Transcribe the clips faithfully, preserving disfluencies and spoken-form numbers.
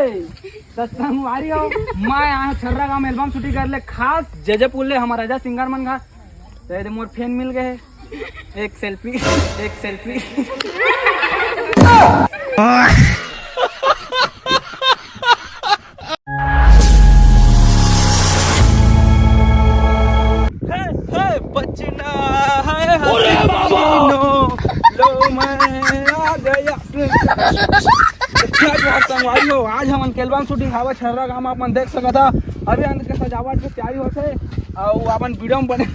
त संगवारी हो, मैं आए हँव छर्रा गाँव में एल्बम शूटिंग करे ले, खास जजपुर ले हमर राजा सिंगर मन घर। त एदे मोर फैन मिल गए हे, एक सेल्फी, एक सेल्फी। हे, हे, बचना है हसीनो, लो मैं आ गया। जय जोहार संगवारी हो, आज हमन के एल्बम शूटिंग हावय छर्रा गांव म, आप मन देख सकत हा। अभी अंदर के सजावट के तैयारी होथे, अउ अपन वीडियो में बने।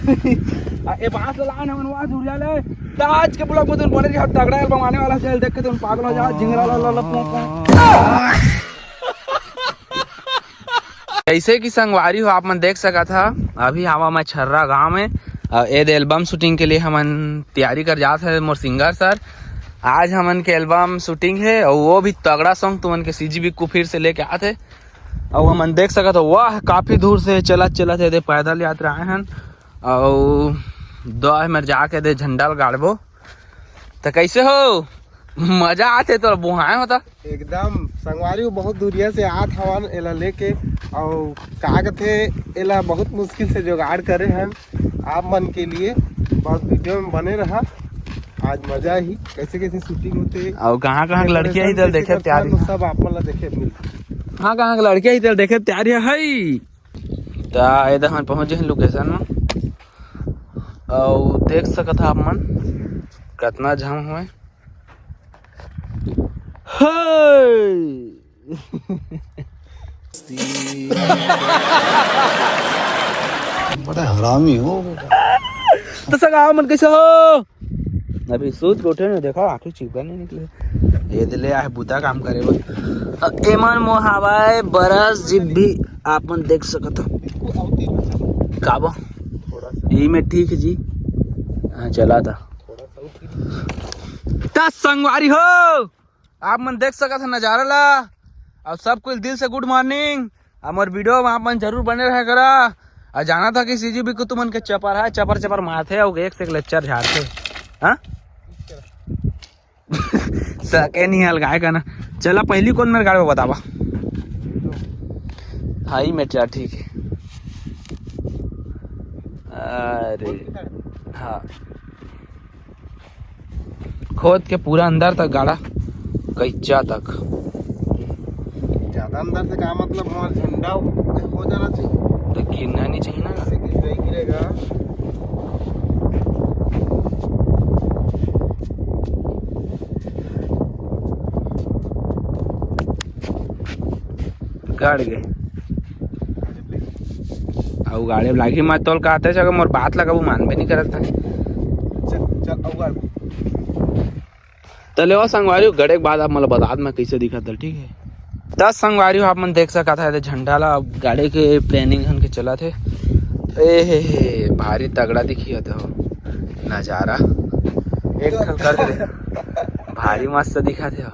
आ, ए बांस ल लान हमन वहां झुरिया ले। त आज के ब्लॉग में तुम बने रहिए, तगड़ा एल्बम आने वाला है, देख के तुम पागल हो जाओ, जिंगरा ला ला ला पों पों। जैसे कि संगवारी हो, आप मन देख सकत हा, अभी हवा मैं छर्रा गांव में। अ, ए दे एल्बम शूटिंग के लिए हमन तैयारी कर जात हे मोर सिंगर सर। आज हमन के एल्बम शूटिंग है और वो भी तगड़ा सॉन्ग तुमन के सीजी बिक्कू फिर से लेके आत हे। और हमन देख सकत हो, वाह, काफी दूर से चलत चलत हे दे पैदल यात्रा आए हन। और दो मेर जाके दे झंडा ल गाड़बो। त कैसे हो? मजा आथे तोला बुहाए होता। एकदम संगवारी हो, बहुत दूरिया से आत हवन एला लेके, अउ का कथे, एला बहुत मुश्किल से जुगाड़ करे हन आप मन के लिए। बस वीडियो में बने रहा, आज मजा ही कैसे कैसे शूटिंग होते। अउ कहाँ कहाँ के लड़कियां ही तेल देखे तैयार ही। सब आप मन ला देखे मिल। कहाँ कहाँ के लड़कियां ही तेल देखे तैयार है। त एदे हमन पहुंच गए लोकेशन में, अउ देख सकत हा आप मन कतना जाम हुए। हे! बड़ा हरामी हो बेटा। त संगवारी मन कैसे हो? अभी सूत के उठे न, देखा आंखी चिपका नहीं निकले। ये दे ले आहे बुता काम करे बर। अ, एमन मोहावाए बरस जिब भी आप मन देख सकत हो। काबो? ई में ठीक है जी। हाँ, चला था। त संगवारी हो, आप मन देख सकत ह नजारा ला। और सब कुछ दिल से गुड मॉर्निंग। हमर वीडियो में आप मन जरूर बने रहे करा। और जाना था कि सीजी बिक्कू तुमन के चपर है, चपर चपर मारथे और एक से एक लेक्चर झाड़थे। हाँ? सके नहीं हल गाय का ना। चला पहली कौन मेरे गाड़ी में बतावा। हाई में चला ठीक है। अरे हाँ। खोद के पूरा अंदर तक गाड़ा, कच्चा तक। ज्यादा अंदर से का मतलब, हमारा झंडा हो जाना चाहिए। तो गिरना नहीं चाहिए ना। ऐसे गिर जाए, गिरेगा। गड़ गए। अउ गाड़ी लागी मत तोल कहते से, अगर मोर बात लगा वो मानबे नहीं करत था। चल, चल, अउ गाड़ी। त लेवा संगवारी हो, गड़े के बाद आप मतलब बता दे मैं कैसे दिखत है, ठीक है। त संगवारी हो, आप मन देख सकत है, झंडा ला अब गाड़े के प्लानिंग हन के चलत है। ए हे हे, भारी तगड़ा दिखी है तो नजारा। एक ठन कर दे, भारी मस्त दिखत है।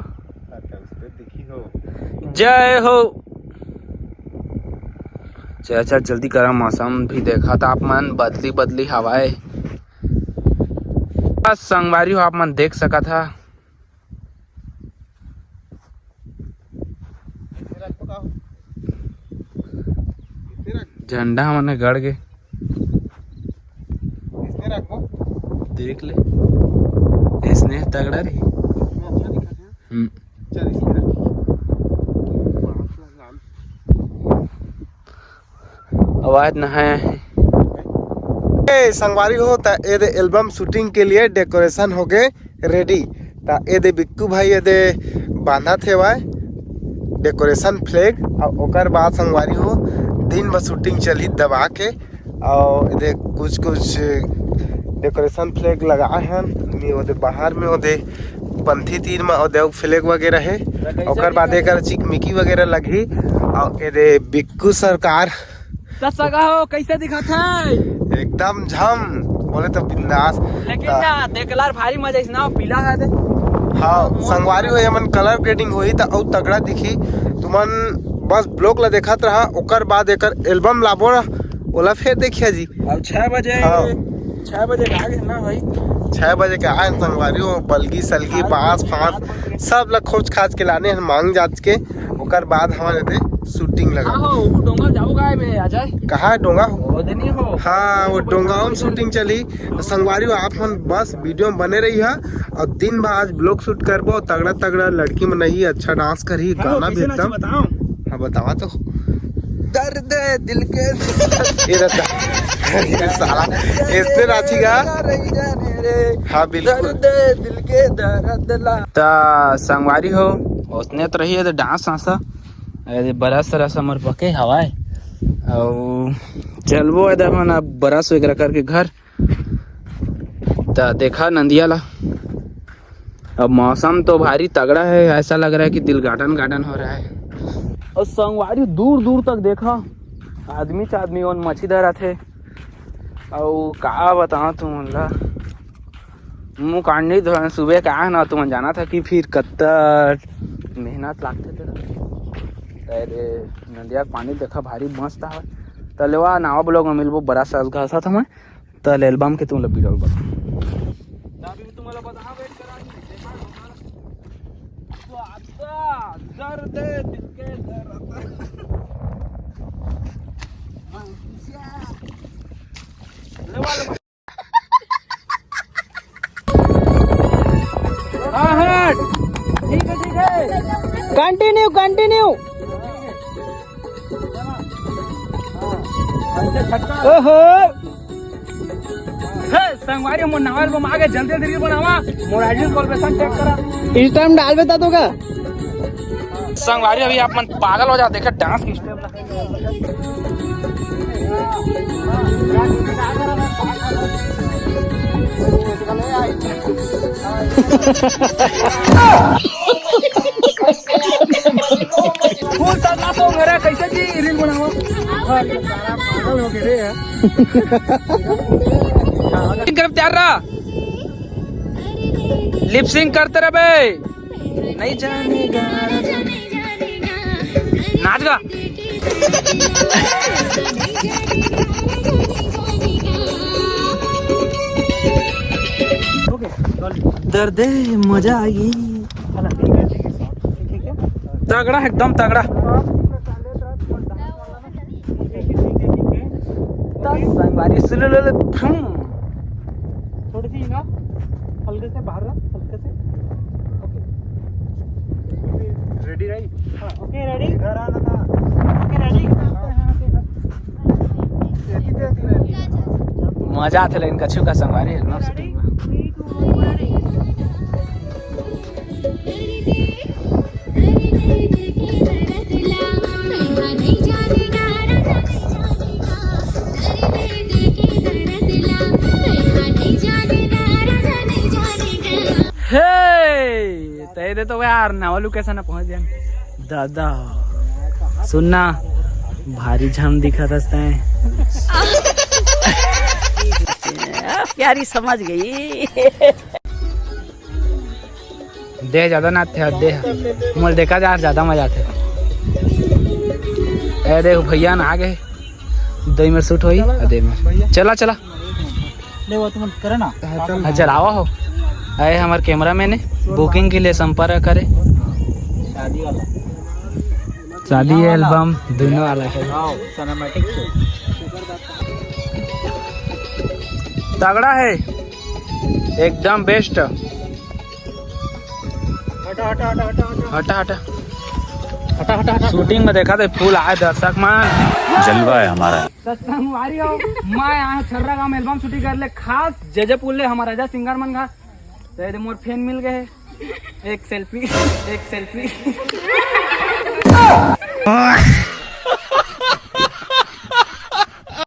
जय हो। चल, चल, जल्दी करा, मौसम भी देखा था आप मन, बदली बदली हवाए। बस संगवारी हो, आप मन देख सकत हा, झंडा हमन गड़ गे। देख ले, इसने तगड़ा रही। हम्म। आवाज नहाया है। ए, संगवारी हो, त ए दे एल्बम शूटिंग के लिए डेकोरेशन हो गए रेडी। त ए दे बिक्कू भाई ए दे बांधत हेवय डेकोरेशन फ्लैग। अउ ओकर बाद संगवारी हो, दिन भर शूटिंग चलही दबा के। अउ ए दे कुछ कुछ डेकोरेशन फ्लैग लगाए हन। ओदे बाहर में ओदे पंथी तीर में ओदे फ्लैग वगैरह है। ओकर बाद एकर चिकमिकी वगैरह लगही। अउ ए दे बिक्कू सरकार। त सगा हो, कैसे दिखत है? एकदम झम, बोले तो बिंदास। लेकिन ना, देखला भारी मजा इसना पीला है दे। हाँ, संगवारी हो, एमन कलर ग्रेडिंग होही त अउ तगड़ा दिखी। तुमन बस ब्लॉग ला देखत रहा, ओकर बाद एकर एल्बम लाबो ना, ओला फिर देखिया जी। अब छह बजे, हाँ। छह बजे के आगे ना भाई। छह बजे के आए संगवारी हो, बलगी सलगी, बांस फांस, सब ला खोज खाज के लाने हैं मांग जात के। ओकर बाद हमन एदे शूटिंग लगा। हाँ, हो, वो डोंगा जाओ गाय बे, अजय। कहाँ डोंगा? वो दे नहीं हो। हाँ, वो डोंगा में शूटिंग चली। तो संगवारी हो, आप मन बस वीडियो में बने रही है और दिन भर आज ब्लॉग शूट करबो। तगड़ा तगड़ा लड़की मन ही अच्छा डांस करही, हेलो, गाना भी कैसे नाची एकदम। बताओ। हाँ, बतावा तो। दर्द दिल के ये रहता। ये साला ऐसे नाची गा। हाँ, बिल्कुल। दर्द दिल के दर्द ला। त संगवारी हो, ओसने तो रही है तो डांस वांस। अरे बरस सरस हमर पके हवाए। अउ चलबो एदे हमन अब बरस वगैरह करके घर। त देखा नंदिया ला। अब मौसम तो भारी तगड़ा है, ऐसा लग रहा है कि दिल गार्डन गार्डन हो रहा है। और संगवारी दूर दूर तक देखा, आदमी च आदमी ओन मछली धरत हे। अउ का बताओ तुमन ला, मुंह कांडी धोए सुबह का है ना, तुमन जाना था कि फिर कत्ता मेहनत लागथे तेला। अरे नंदिया के पानी देखा भारी मस्त हवय। त लेवा नवा ब्लॉग में मिलबो बड़ा सास घासा था मैं। त एल्बम के तुमला वीडियो बता। अभी तुम्हाला बता, हाँ, वेट करा, देखा, तो आता दर्द है, दिल के दर्द। हाँ, हाँ। ठीक है, ठीक है। Continue, continue. ओहो। हे, संगवारी, मोर नवा एल्बम आ गे, जल्दी जल्दी reel बनावा। मोर आइडियल कोलब्रेशन चेक करा। इस टाइम डालबे ता तो का? संगवारी, अभी आप मन पागल हो जाओ, देखा डांस के स्टेप ला। फुल तगड़ा सॉन्ग है रे, कैसे जी रील बनाओ। पागल हो गए रे यार। कर तैयार रहा, लिप सिंक करते रहे बे। नहीं जानेगा। नाच गा। दर्द है, मजा आ गई। तगड़ा, एकदम तगड़ा। दस संगवारी सुलुलुलु फुम। थोड़ी सी ना, हल्के से बाहर रख, हल्के से। ओके। रेडी रही? हाँ, ओके, रेडी? इधर आना था। ओके, रेडी? हाँ, हाँ, हाँ, हाँ। मजा आथे लेकिन कछु का संगवारी एल्बम शूटिंग में। हे, तय दे तो यार, नवा लोकेशन पहुंच जाए। दादा, सुनना, भारी झम दिखत हस तैं। प्यारी समझ गई। देह ज्यादा ना थे, देह मोल देखा जा, ज्यादा मजा आथे। ए देख भैया ना आ गए, दो मिनट शूट होई, आ दे मिनट। चला, चला। ले वो तुम करे ना। हाँ, चल। हाँ, चलावा हो। अरे हमारे कैमरामैन है, बुकिंग के लिए संपर्क करे। शादी वाला। शादी एल्बम दोनों वाला है। हाँ, सिनेमैटिक से। तगड़ा है, एकदम बेस्ट। हटा, हटा, हटा, हटा, हटा। हटा, हटा। हटा, हटा, हटा। शूटिंग में देखा थे फुल आए दर्शक मन। जलवा है हमारा। तो संगवारी हो, मैं आए छर्रा गांव में एल्बम शूटिंग करे ले खास जे जे पुल ले हमारा राजा सिंगर मन का। तो ये मोर फैन मिल गए। एक सेल्फी, एक सेल्फी।